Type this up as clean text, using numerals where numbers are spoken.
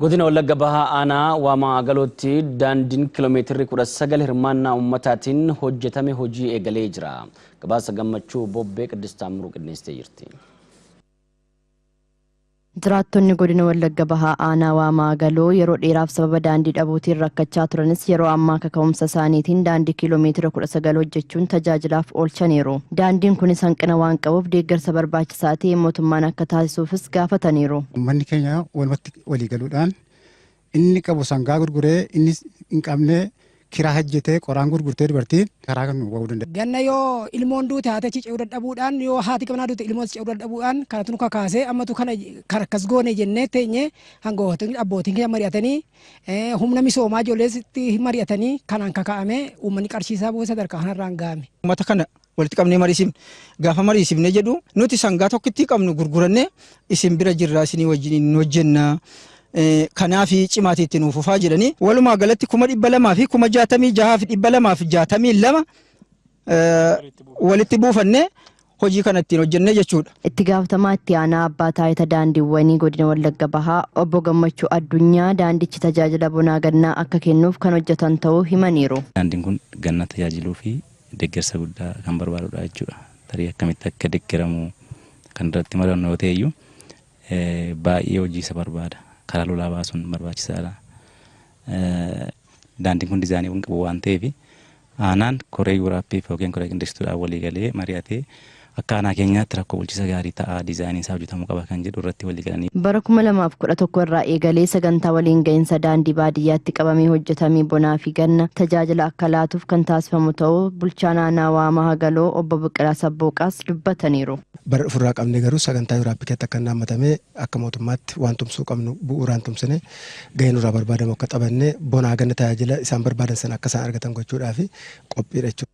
Godina Wallagga Bahaa Aanaa Waamaa Agalootti daandiin kiiloomeetirri 19 hirmaannaa uummataatiin hojjetame hojii eegalee jira. Gabaasa Gammachuu Bobbee Qiddist Taammiruu qindeessitee jirti. Jiraattonni godina Wallagga Bahaa Aanaa Waamaa Agaloo yeroo dheeraaf sababa daandii dhabuutiin rakkachaa turanis, yeroo ammaa kaka'umsa isaaniitiin daandii kiiloomeetira 19 hojjechuun tajaajilaaf oolchaniiru. Daandiin kunis hanqina waan qabuuf deeggarsa barbaachisaa ta'e mootummaan akka taasisuufis gaafataniiru. Uummanni keenya walumatti walii galuudhaan, inni qabu sangaa gurguree, inni hin qabne kiraa hojjetee, qoraan gurgurtee, dubartiin karaa kan nu ba'uu danda'a. Ganna yoo ilmoon duute haati achi ce'uu dadhabuudhaan, yoo haati qabnaa duute ilmoon ce'uu dadhabuudhaan, kanatu nu kakaasee ammatu kana kan akkas goone jennee teenye. Hangootni abbootiin keenya mari'atanii, humna misoomaa ijoolleesitti mari'atanii, kanaan kaka'amee uummanni qarshiisaa bu'ee sadarkaa kanarraan ga'ame. Uummata kana walitti qabnee mariisifne. Gaafa mariisifne jedhu, nuti sangaa tokkitti qabnu gurgurannee isin bira jirra, isinii wajjin hin hojjenna. Kanaaf cimaatii itti nuuf fufaa jedhanii, walumaa galatti 266,262 walitti buufannee hojii kana ittiin hojjennee jechuudha. Itti gaafatamaa itti aanaa abbaa taayitaa daandiiwwanii godina Wallagga Bahaa Obbo Gammachuu Addunyaa daandichi tajaajila bonaa gannaa akka kennuuf kan hojjetan ta'uu himaniiru. Daandiin kun ganna tajaajiluu fi deeggarsa guddaa kan barbaadudha jechuudha. Tarii akkamitti akka deeggaramu kan irratti mari'annu yoo ta'e iyyuu, baay'ee hojii isa barbaada. Karaa lolaa baasuun barbaachisaadha. Daandiin kun diizaayinii kan qabu waan ta'eef, aanaan koree URAPiif yookiin koree qindeessituudhaan walii galee mari'atee, akka aanaa keenyaatti rakkoo bulchiinsa gaarii ta'a, diizaayiniin isaa hojjetamuu qaba kan jedhu irratti walii galanii. Bara 2011 irraa eegalee sagantaa waliin gahinsa daandii baadiyyaatti qabamee hojjetamee bonaa fi ganna tajaajila akka laatuuf kan taasifamu ta'uu bulchaan aanaa Waamaa Hagaloo Obbo Biqilaa Sabbooqaas dubbataniiru. Bara dhufurraa qabne garuu sagantaa URAP keessatti akka inni hammatamee, akka mootummaatti waan tumsuu qabnu bu'uuraan tumsine, gahee nurraa barbaadamu akka taphanne, bonaa ganna tajaajila isaan barbaadan sana akka isaan argatan gochuudhaaf qophiidha jechuudha.